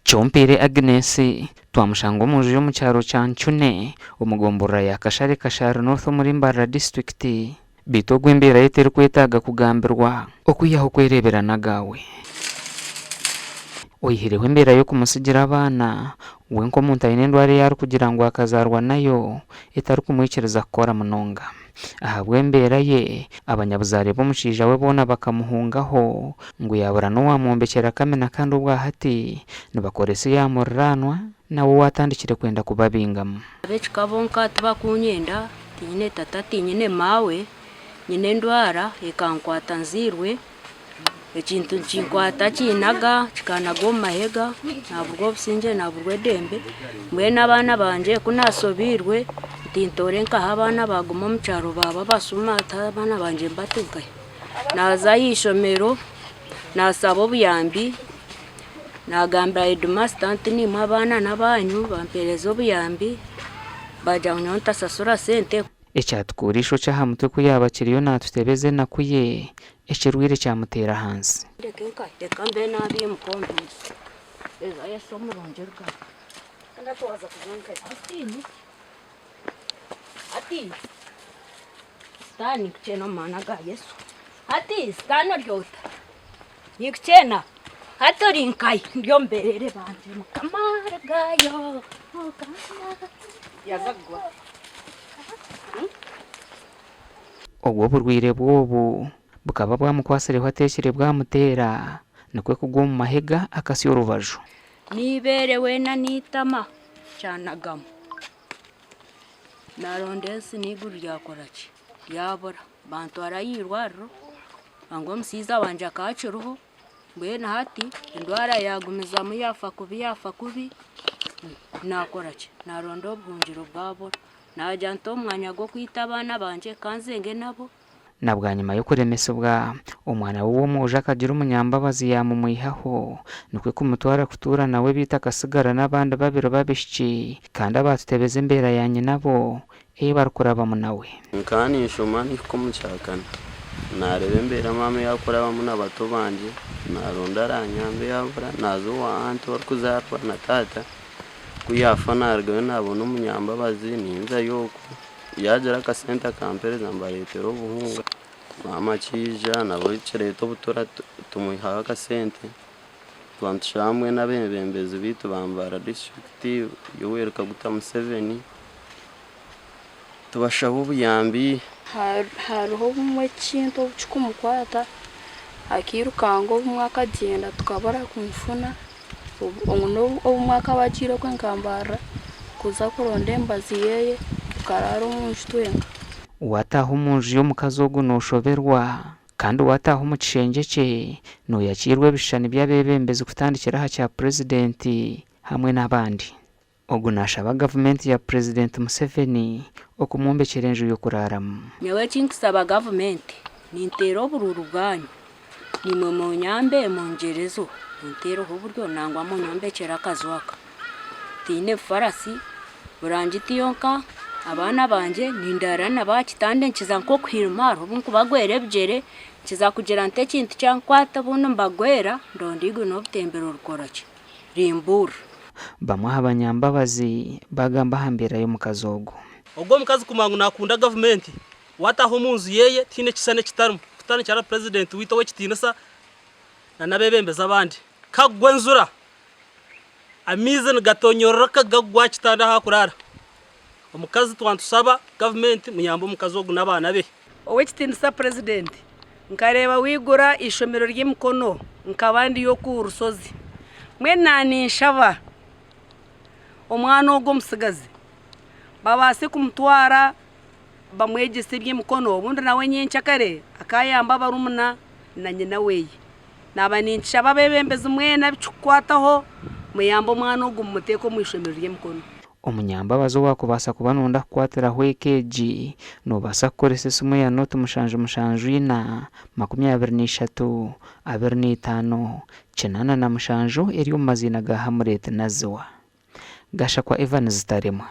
Kyompeire Agnes twamushanga omu nju y'omu kyaro kya Ncune omu gomborora ya Kashare Kashari North omuri Mbarara disiturikiti beitu ogu embeera ye terikwetaaga kugambirwa okwihaho kwereebera n'agaawe. Oihireho embeera y'okumutsigira abaana, we nk'omuntu aine endwara ei arikugira ngu akazaarwa nayo etarikumwikiriza kukora munonga. Ahabw'embeera ye, abanyabuzaare b'omushaija we boona bakamuhungaho ngu yaabura n'owaamwombekyera kamina kandi obwahati nibakoresa eya muriraanwa nawe owaatandikire kwenda kubabingamu. Ab'ekika bonka tibakunyenda, tinyine tata tinyine maawe, nyine endwara ekankwata nzairwe. Ekintu nikinkwata kinaga kikanaga omu mahega naburwa obusingye naburwa edembe mbwenu abaana bangye ku nasobeirwe nti ntoore nkaha abaana baguma omu kyaro baaba abasuma hati abaana bangye mbate nkahi? Naza aha ishomero nasaba obuyambi nagambira hedimasita nti nimwe abaana n'abanyu bampereza obuyambi bagira ngu nyowe ntasasura sente. Ekyatukuura eishokye aha mutwe ku yaaba akiriyo naatutebeza enaku ye, ekirwaire kyamuteera ahansi. Obwo oburwaire bwe obu bukaba bwamukwatsireho ateekire bwamuteera, nikwo kugwa omu mahega akatsya orubaju. Neibeere weena neitama kyanagamu. Naronda ensi neiguru ryakora ki? Ryabura. Bantwara aha irwariro nangwa omushaija wangye akaba akiriho mbwenu hati endwara yagumizamu yaafa kubi yaafa kubi nakora ki? Naronda obuhungiro bwabura. Naagira nti omu mwanya gw'okwita abaana bangye ka nzenge nabo. Na bwanyima y'okuremesibwa, omwana we w'omwojo akagira omunyambabazi yaamumwihaho, nikwo kumutwara kutuura nawe beitu akatsigara n'abandi babiri b'abaishiki kandi abaatutebeza embeera ya nyinabo ei barikurabamu nawe. Nkaba ninshoma nihika omu kyakana, naareeba embeera maama ei arikurabamu na bato bangye, naaronda araanyambe yaabura, naaza owa anti orikuzaarwa na taata. Ku yaafa naarugayo naabona omunyambabazi ninzayo okwo, yaagira akasente akampereza mbareetera obuhunga. Maama akiija nabwo kireeta obutura tumwihaho akasente, tuba nitushaba mbwenu abeebembezi baitu ba Mbarara disiturikiti, Yoweri Kaguta Museveni, tubashabe obuyambi. Hariho obumwe ekintu obu kikumukwata akairukanga obumwe akagyenda tukabura kumufuna. Obumwe akaba agiire okwe nka Mbarara kuza kuronda emibazi ye tukaraara omu nju twenka. Waataaha omu nju y'omukazi ogu nooshoberwa, kandi waataaha omu kishengye kye nooyakiirwa ebishushani by'abeebembezi kutandikira aha kya Purezidenti hamwe n'abandi. Ogu naashaba gavumenti ya Purezidenti Museveni okumwombekyera enju y'okuraaramu. Nyowe eki nkusaba gavumenti, ninteera oburuuru bwanyu, naimwe munyambe mungyerezo, munteereho oburyo nangwa munyombekyere akaju aka. Tinyine bufarasi, burangiti yonka, abaana bangye nindaara nabo aha kitanda nkiza nk'okuhirima hariho obu nkubagwera ebigyere, nkiza kugira nti ekintu kyankwata obundi mbagwera, ndonda eiguru n'obutembero rukora ki? Rimbuurira. Bamwe aha banyambabazi baagamba aha mbeera y'omukazi ogu. Ogwo omukazi kumanya ngu nakunda gavumenti, wataha omunju yeye tihaine ekishushani ekitarimu kutandikira ahari purezidenti waitu ow'ekitiinisa na n'abebembezi abandi. Kagwa enjura, amaizi nigatonyororoka gagwa aha kitanda ahu arikuraara. Omukazi twaba nitushaba gavumenti muyambe omukazi ogu n'abaana be. Ow'ekitiinisa Purezidenti, nkareeba waigura eishomero ry'emikono nkaba ndiyo oku rushozi. Mbwenu naaninshaba omwana ogu omutsigazi babaase kumutwara bamwegyese eby'emikono obundi nawe nyencakare akaayamba abarumuna na nyina we. Naaba ninkishaba abeebembezi mwena abu kirikukwataho muyambe omwana ogu mumuteeke omu ishomero ry'emikono. Omunyambabazi owaakubaasa kuba nooyenda kukwatiraho eka egi, noobaasa kukoresa esimu ya nooti 774, 23, 25, 87 eri omu maziina ga Hamlet Naziwa. Gashakwa Evans Taremwa.